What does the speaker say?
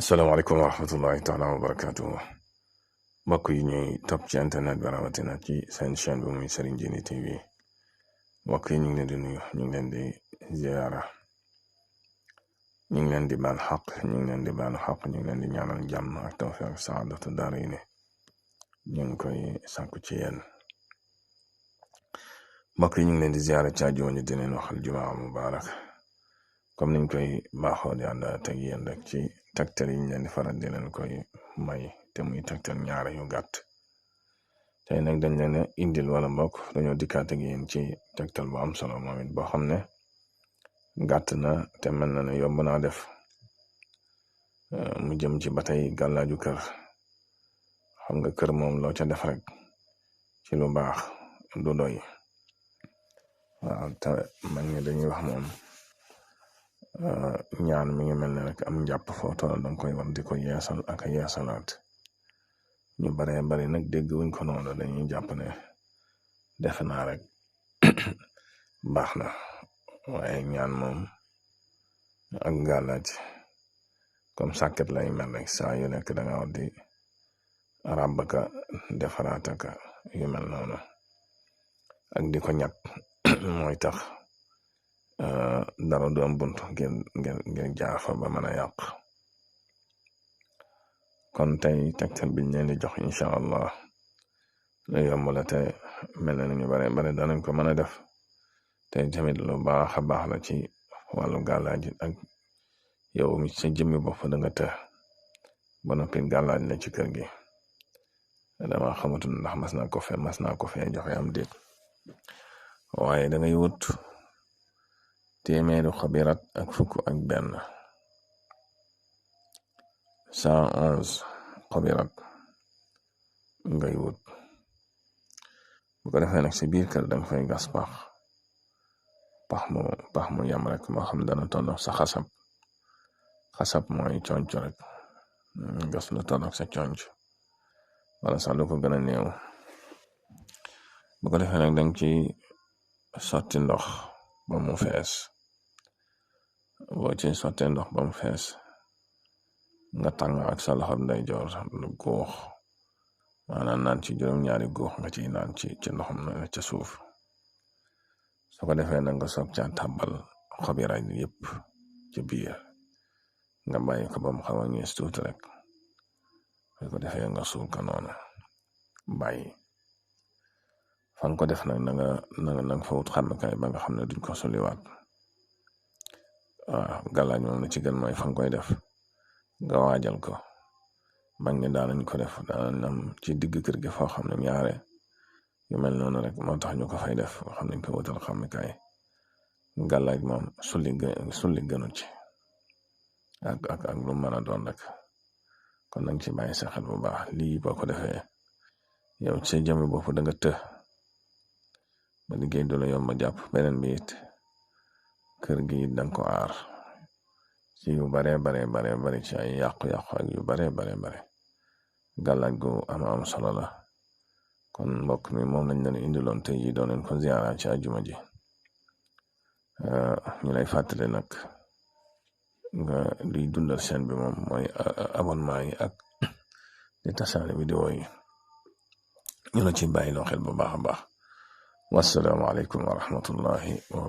asalaamaaleykum wa rahmatullahi taala wa barakaatuhu mbokk yi ñuy topp ci internet bi rawatina ci seen chaîne bi muy Serigne Djily TV mbokk yi ñu ngi leen di nuyu ñu ngi leen di ziara ñu ngi leen di baal xaq ñu ngi leen di baalu xaq ñu ngi leen di ñaanal jàmm ak tawfiq ak saadatu daara yi ne ñu ngi koy sàkku ci yéen mbokk yi ñu ngi leen di ziara ci àjjuma ñu di leen waxal jumaa mubarak comme niñ koy baaxoo di ànd ak yéen rek ci tegtal yi ñu leen di faral di leen koy may te muy tegtal ñaare yu gàtt tey nag dañ leen a indil wala mbokk dañoo dikkaat ak yéen ci tegtal bu am solo moom it boo xam ne gàtt na te mel na ne yomb naa def mu jëm ci ba tey gàllaaju kër xam nga kër moom loo ca def rek ci lu baax du doy waaw te mag ñi dañuy wax moom ñaan mi ngi mel ne rek am njàpp foo toll danga koy war di ko yeesal ak a yeesalaat ñu baree bari nag dégg wuñ ko noonu dañuy jàpp ne defe naa rek baax na waaye ñaan moom ak gàllaaj comme sàkket lay mel rek saa yu nekk da nga war di ràbbaka defaraataka yu mel noonu ak di ko ñàkk mooy tax dara du am bunt ngir jaar fa ba mën a yàq kon tey tegtal biñ leen di jox incha allah lu yomb la te mel na ñu bare bare danañ ko mën a def te tamit lu baax a baax la ci wàllu gàllaaj ak yow mi sa jëmmi bopp da nga të ba noppi gàllaaj la ci kër gi dama xamatul ndax mas naa ko fee joxe am déet waaye da ngay wut téeméeru xabirat ak fukk ak benn 111 xabirat ngay wut bu ko defee nag si biir kër danga fay gas pax mu yam rek moo xam dana tollox sa xasab mooy conc rek gas lu tollox sa conc wala sax lu ko gën a néew bu ko defee nag danga ci sotti ndox ba mu fees boo ci sottee ndox ba mu fees nga tàng ak sa loxo ndeyjoor lu góox maanaam naan ci juróom-ñaari góox nga ciy naan ci ndoxam na ca suuf su ko defee nag nga soog ca tàbbal xobi raj yëpp ci biir nga bàyyi ko ba mu xaw a ñees tuuti rek su ko defee nga suul ko noonu bàyyi fan ko def nag nanga fa wut xàmmekaay ba nga xam ne duñ ko soliwaat waaw gàllaaj moom la ci gën mooy fan koy def nga waajal ko mag ñi daanañ ko def daanañ am ci digg kër gi foo xam ne ñaare yu mel noonu rek moo tax ñu ko fay def xam nañ ko wutal xàmmekaay gàllaaj moom sulli gënu ci ak lu mën a doon rek kon nag ci bàyyi sa xel bu baax lii boo ko defee yow ci sa jëmmi bopp da nga të ba liggéey du la yomb jàpp beneen bi it kër gi danga ko aar ci yu bare ci ay yàqu-yàqu ak yu bare gàllaaj gu am solo la kon mbokk mi moom lañ leen indiloon tey yi doon leen ko ziara ci àjjuma ji ñu lay fàttali nag nga liy dundal chaîne bi moom mooy abonnement yi ak di tasaare vidéo yi ñu la ci bàyyi loo xel bu baax a baax wassalaamu aleykum wa rahmatullahi wa